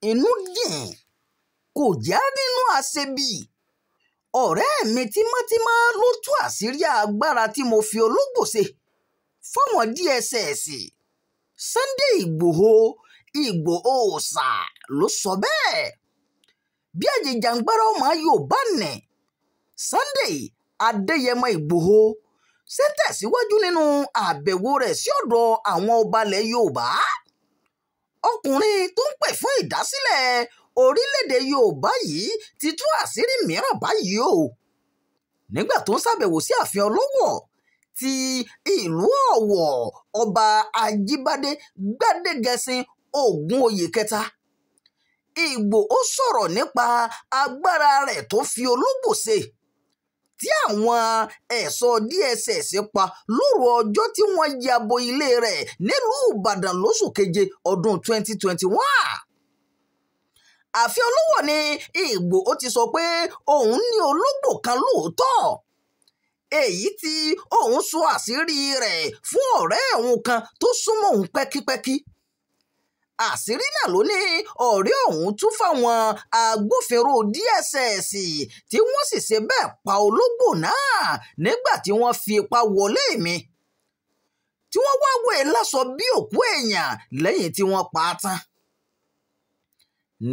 Inú dìn kò já nínú àṣebí. Ọ̀rẹ́ mi tímọ́tímọ́ ló tú àṣírí agbára tí mo fi ológbò ṣe fáwọn DSS. Sunday Ìgbòho Ìgbòho òòṣà ló sọ bẹ́ẹ̀. Bí àjìjàǹgbara ọmọ Yorùbá nì Sunday Adéyẹmọ Ìgbòho ṣe ń tẹ̀síwájú nínú àbẹ̀wò rẹ̀ sí ọ̀dọ̀ àwọn ọba ilẹ̀ Yorùbá. Ọkùnrin tó ń pè fún ìdásílẹ̀ orílẹ̀-èdè Yorùbá yìí ti tú àṣírí mìíràn báyìí o. Nígbà tó ń ṣàbẹ̀wò sí ààfin Ọlọ́wọ̀ ti ìlú Ọ̀wọ̀, Ọba Ajíbádé Gbádégẹṣin Ògúnoyè kẹta, Ìgbòho sọ̀rọ̀ nípa agbára rẹ̀ tó fi ológbò ṣe tí àwọn ẹ̀ṣọ́ DSS pa lóru ọjọ́ tí wọ́n ya bo ilé rẹ̀ nílùú Ìbàdàn lóṣù keje ọdún 2021. Ààfin Ọlọ́wọ̀ ni Ìgbòho ti sọ pé òun ní ológbò kan lóòótọ́, èyí tí òun sọ àṣírí rẹ̀ fún ọ̀rẹ́ òun kan tó súnmọ́ òun pẹ́kípẹ́kí. Àṣírí náà ló ní ọ̀rẹ́ òun tú fáwọn agbófinró DSS tí wọ́n sì ṣe bẹ́ẹ̀ pa ológbò náà nígbà tí wọ́n fi ipá wọlé mi, tí wọ́n wá wé e láṣọ bí òkú èèyàn lẹ́yìn tí wọ́n pa á tán.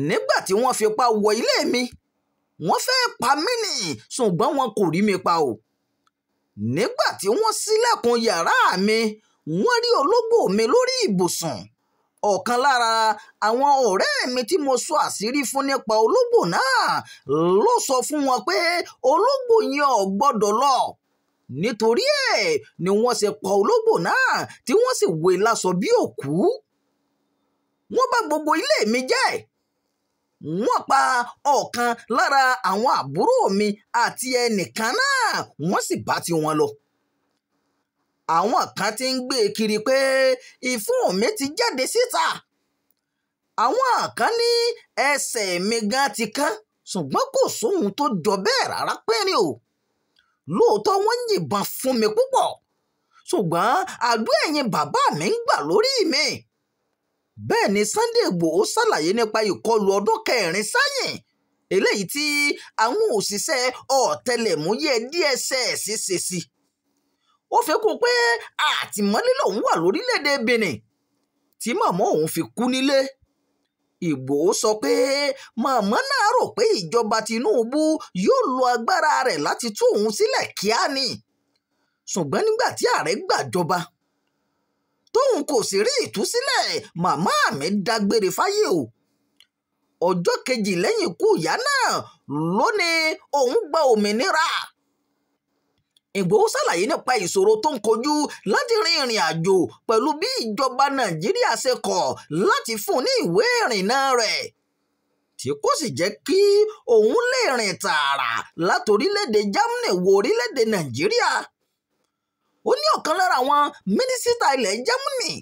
Nígbà tí wọ́n fipá wọ ilé mi, wọ́n fẹ́ẹ́ pa mí nì, ṣùgbọ́n wọn kò rí mi pa o. Nígbà tí wọ́n ṣílẹ̀kùn yàrá mi, wọ́n rí ológbò mi lórí ibùsùn. Ọ̀kan lára àwọn ọ̀rẹ́ mi tí mo sọ àṣírí fún nípa ológbò náà ló sọ fún wọn pé ológbò yẹn ò gbọ́dọ̀ lọ. Nítorí ẹ̀ ni wọ́n ṣe pa ológbò náà tí wọ́n sì wé e láṣọ bí òkú. Wọ́n bá gbogbo ilé mi jẹ́. Wọ́n pa ọ̀kan lára àwọn àbúrò mi àti ẹnìkan náà, wọ́n sì bá tiwọn lọ. Àwọn kan ti ń gbé e kiri pé ìfun mi ti jáde síta. Àwọn kan ní ẹsẹ̀ mi gan ti kán, ṣùgbọ́n kò sóhun tó jọ bẹ́ẹ̀ rárá pínrín o. Lóòótọ́ wọ́n yìnbọn fún mi púpọ̀, ṣùgbọ́n àdúrà ẹ̀yin bàbá mi ń gbà lórí mi. Bẹ́ẹ̀ ni Sunday Ìgbòho ṣàlàyé nípa ìkọlù ọdún kẹrin sẹ́yìn eléyìí tí àwọn òṣìṣẹ́ ọ̀tẹlẹ̀múyẹ́ DSS ṣe sí. Ó fi kún pé àtìmọ́lé lòun wà lórílẹ̀‐èdè Benin tí màmá òun fi kú nílé. Ìgbòho sọ pé màmá náà rò pé ìjọba Tinubu yóò lo agbára rẹ̀ láti tú òun sílẹ̀ kíá ni. Ṣùgbọ́n nígbà tí ààrẹ gbàjọba tóun kò sì rí ìtúsílẹ̀, màmá mi dágbére fáyé o. Ọjọ́ kejì lẹ́yìn ikú ìyá náà ló ní òun gba òmìnira. Ìgbòho ṣàlàyé nípa ìṣòro tó ń kojú láti rin ìrìn àjò pẹ̀lú bí ìjọba Nàìjíríà ṣe kọ̀ láti fún un ní ìwé ìrìnnà rẹ̀, tí kò sì jẹ́ kí òun lè rìn tààrà láti orílẹ̀-èdè Germany wọ orílẹ̀-èdè Nàìjíríà. Ó ní ọ̀kan lára àwọn mínísítà ilẹ̀ Germany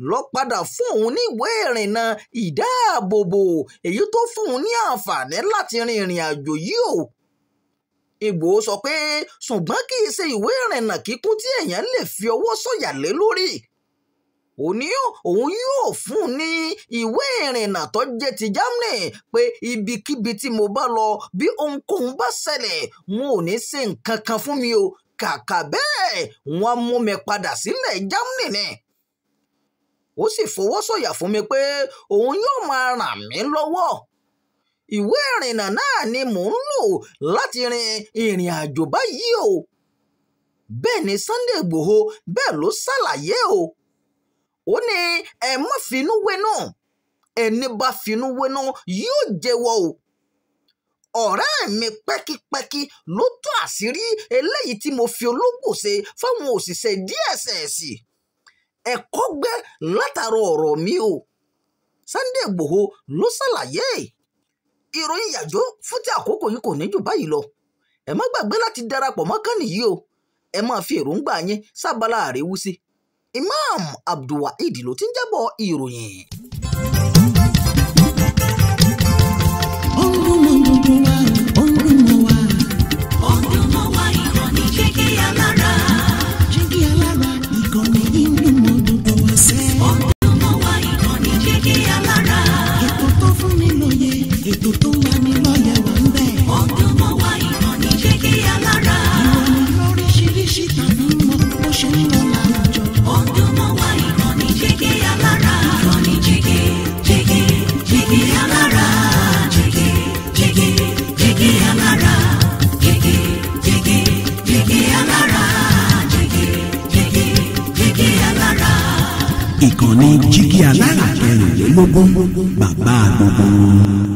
ló padà fún òun ní ìwé ìrìnnà ìdáàbòbò èyí tó fún òun ní àǹfààní láti rin ìrìn àjò yìí o. Ìgbòho sọ pé ṣùgbọ́n kì í ṣe ìwé ìrìnnà kíkún tí èèyàn lè fi ọwọ́ sọ̀yà lé lórí. Ó ní òun yóò fún un ní ìwé ìrìnnà tó jẹ́ ti Germany pé ibikíbi tí mo bá lọ bí ohunkóhun bá ṣẹlẹ̀ wọn ò ní ṣe nǹkan kan fún mi o. Kàkà bẹ́ẹ̀ wọ́n mú mi padà sílẹ̀ Germany ni. Ó sì fọwọ́ sọ̀yà fún mi pé òun yóò máa ràn mí lọ́wọ́. Ìwé ìrìnnà náà ni mò ń lò láti rin ìrìn àjò báyìí o. Bẹ́ẹ̀ ni Sunday Ìgbòho bẹ́ẹ̀ ló ṣàlàyé o. Ó ní ẹ má finú wénú, ẹni bá finú wénú yóò jẹ́wọ́ o. Ọ̀rẹ́ mi pẹ́kípẹ́kí ló tú àṣírí eléyìí tí mo fi ológbò ṣe fáwọn òṣìṣẹ́ DSS. Ẹ̀kọ́ gbẹ́ látara ọ̀rọ̀ mi o. Sunday Ìgbòho ló ṣàlàyé. Ìròyìn yàjó fún ti àkókò yìí kò ní jù báyìí lọ. Ẹ má gbàgbé láti darapọ̀ mọ́ kànnì yìí o. Ẹ máa fi èròǹgbà yín sábàlá àríwísí. Imam Abdulwaheed ló ti ń jábọ̀ ìròyìn. Ó ń dún mọ́ gbogbo wa, ó ń dún mọ́ wa. Ó ń dún mọ́ wa, ìkànnì Jígí Alára. Jígí Alára, ìkànnì yìí ń dún mọ́ gbogbo wa sẹ́. Ó ń dún mọ́ wa, ìkànnì Jígí Alára. Ètò tó fún tó ń lanilọ́yẹ̀ wà ń bẹ̀. Ó ń dún mọ́ wa ìkànnì Jígí Alára. Ìròyìn lóríṣiríṣi tàbí mọ bó ṣe ń lọ láwùjọ. Ó ń dún mọ́ wa ìkànnì Jígí Alára. Ìkànnì Jígí, Jígí, Jígí Alára. Jígí, Jígí, Jígí Alára. Jígí, Jígí, Jígí Alára. Jígí, Jígí, Jígí Alára. Ìkànnì Jígí Alára kẹrìnlélógún, bàbá gbogbo wọn.